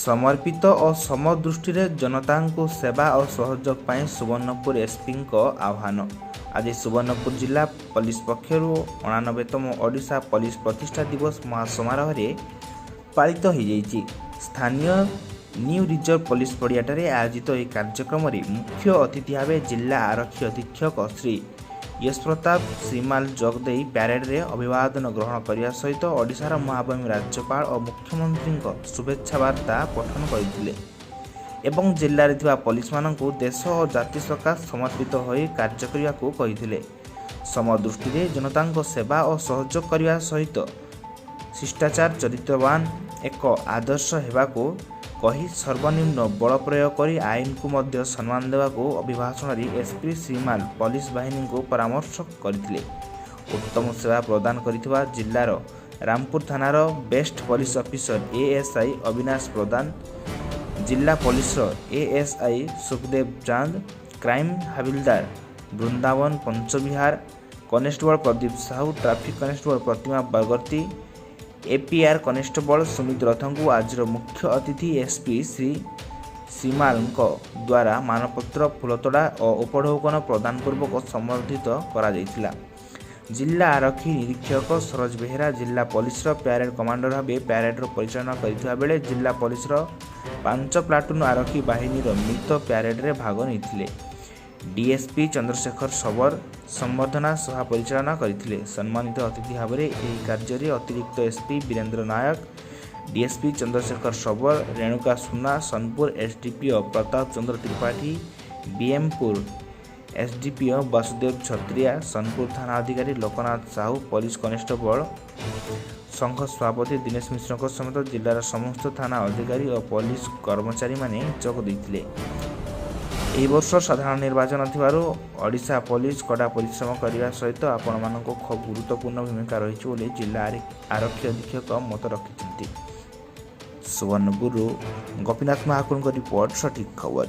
ସମର୍ପିତ ଓ ସମଦୃଷ୍ଟିରେ ଜନତାଙ୍କୁ ସେବା ଓ ସହଯୋଗ ପାଇଁ ସୁବର୍ଣ୍ଣପୁର ଏସ୍ପିଙ୍କ ଆହ୍ୱାନ। ଆଜି ସୁବର୍ଣ୍ଣପୁର ଜିଲ୍ଲା ପୋଲିସ ପକ୍ଷରୁ 89ତମ ଓଡ଼ିଶା ପୋଲିସ ପ୍ରତିଷ୍ଠା ଦିବସ ମହାସମାରୋହରେ ପାଳିତ ହୋଇଯାଇଛି। ସ୍ଥାନୀୟ ନ୍ୟୁ ରିଜର୍ଭ ପୋଲିସ ପଡ଼ିଆଠାରେ ଆୟୋଜିତ ଏହି କାର୍ଯ୍ୟକ୍ରମରେ ମୁଖ୍ୟ ଅତିଥି ଭାବେ ଜିଲ୍ଲା ଆରକ୍ଷୀ ଅଧୀକ୍ଷକ ଶ୍ରୀ ୟଶ ପ୍ରତାପ ଶ୍ରୀମାଲ ଯୋଗଦେଇ ପ୍ୟାରେଡରେ ଅଭିବାଦନ ଗ୍ରହଣ କରିବା ସହିତ ଓଡ଼ିଶାର ମହାମହିମ ରାଜ୍ୟପାଳ ଓ ମୁଖ୍ୟମନ୍ତ୍ରୀଙ୍କ ଶୁଭେଚ୍ଛା ବାର୍ତ୍ତା ପଠନ କରିଥିଲେ ଏବଂ ଜିଲ୍ଲାରେ ଥିବା ପୋଲିସମାନଙ୍କୁ ଦେଶ ଓ ଜାତି ସକାଶେ ସମର୍ପିତ ହୋଇ କାର୍ଯ୍ୟ କରିବାକୁ କହିଥିଲେ। ସମଦୃଷ୍ଟିରେ ଜନତାଙ୍କ ସେବା ଓ ସହଯୋଗ କରିବା ସହିତ ଶିଷ୍ଟାଚାର ଚରିତ୍ରବାନ ଏକ ଆଦର୍ଶ ହେବାକୁ କହି ସର୍ବନିମ୍ନ ବଳ ପ୍ରୟୋଗ କରି ଆଇନକୁ ମଧ୍ୟ ସମ୍ମାନ ଦେବାକୁ ଅଭିଭାଷଣରେ ଏସ୍ପି ଶ୍ରୀମାଲ ପୋଲିସ ବାହିନୀଙ୍କୁ ପରାମର୍ଶ କରିଥିଲେ। ଉତ୍ତମ ସେବା ପ୍ରଦାନ କରିଥିବା ଜିଲ୍ଲାର ରାମପୁର ଥାନାର best police officer ASI Abinash Pradhan, ଜିଲ୍ଲା ପୋଲିସର ASI Sukhdev Chand, crime havildar Brindaban Panchbihar, constable Pradeep Sahu, traffic constable Pratima Bagarti, APR constable Sumit ରଥଙ୍କୁ ଆଜିର ମୁଖ୍ୟ ଅତିଥି ଏସ୍ପି ଶ୍ରୀ ଶ୍ରୀମାଲଙ୍କ ଦ୍ୱାରା ମାନପତ୍ର, ଫୁଲତୋଡ଼ା ଓ ଉପଢୌକନ ପ୍ରଦାନ ପୂର୍ବକ ସମ୍ବର୍ଦ୍ଧିତ କରାଯାଇଥିଲା। ଜିଲ୍ଲା ଆରକ୍ଷୀ ନିରୀକ୍ଷକ ସରୋଜ ବେହେରା ଜିଲ୍ଲା ପୋଲିସର ପ୍ୟାରେଡ୍ କମାଣ୍ଡର ଭାବେ ପ୍ୟାରେଡର ପରିଚାଳନା କରିଥିବା ବେଳେ ଜିଲ୍ଲା ପୋଲିସର 5 ପ୍ଲାଟୁନ୍ ଆରକ୍ଷୀ ବାହିନୀର ମିଳିତ ପ୍ୟାରେଡରେ ଭାଗ ନେଇଥିଲେ। ଡିଏସ୍ପି ଚନ୍ଦ୍ରଶେଖର ଶବର ସମ୍ବର୍ଦ୍ଧନା ସଭା ପରିଚାଳନା କରିଥିଲେ। ସମ୍ମାନିତ ଅତିଥି ଭାବରେ ଏହି କାର୍ଯ୍ୟରେ ଅତିରିକ୍ତ ଏସ୍ପି ବୀରେନ୍ଦ୍ର ନାୟକ, ଡିଏସ୍ପି ଚନ୍ଦ୍ରଶେଖର ଶବର, ରେଣୁକା ସୁନା, ସୋନପୁର ଏସ୍ଡିପିଓ ପ୍ରତାପ ଚନ୍ଦ୍ର ତ୍ରିପାଠୀ, ବିଏମ୍ପୁର ଏସ୍ଡିପିଓ ବାସୁଦେବ ଛତ୍ରିଆ, ସୋନପୁର ଥାନା ଅଧିକାରୀ ଲୋକନାଥ ସାହୁ, ପୋଲିସ କନେଷ୍ଟବଳ ସଂଘ ସଭାପତି ଦିନେଶ ମିଶ୍ରଙ୍କ ସମେତ ଜିଲ୍ଲାର ସମସ୍ତ ଥାନା ଅଧିକାରୀ ଓ ପୋଲିସ କର୍ମଚାରୀମାନେ ଯୋଗ ଦେଇଥିଲେ। ଏହି ବର୍ଷ ସାଧାରଣ ନିର୍ବାଚନ ଥିବାରୁ ଓଡ଼ିଶା ପୋଲିସ କଡ଼ା ପରିଶ୍ରମ କରିବା ସହିତ ଆପଣମାନଙ୍କ ଖୁବ୍ ଗୁରୁତ୍ୱପୂର୍ଣ୍ଣ ଭୂମିକା ରହିଛି ବୋଲି ଜିଲ୍ଲା ଆରକ୍ଷୀ ଅଧୀକ୍ଷକ ମତ ରଖିଛନ୍ତି। ସୁବର୍ଣ୍ଣପୁରରୁ ଗୋପୀନାଥ ମହାକୁରଙ୍କ ରିପୋର୍ଟ, ସଠିକ୍ ଖବର।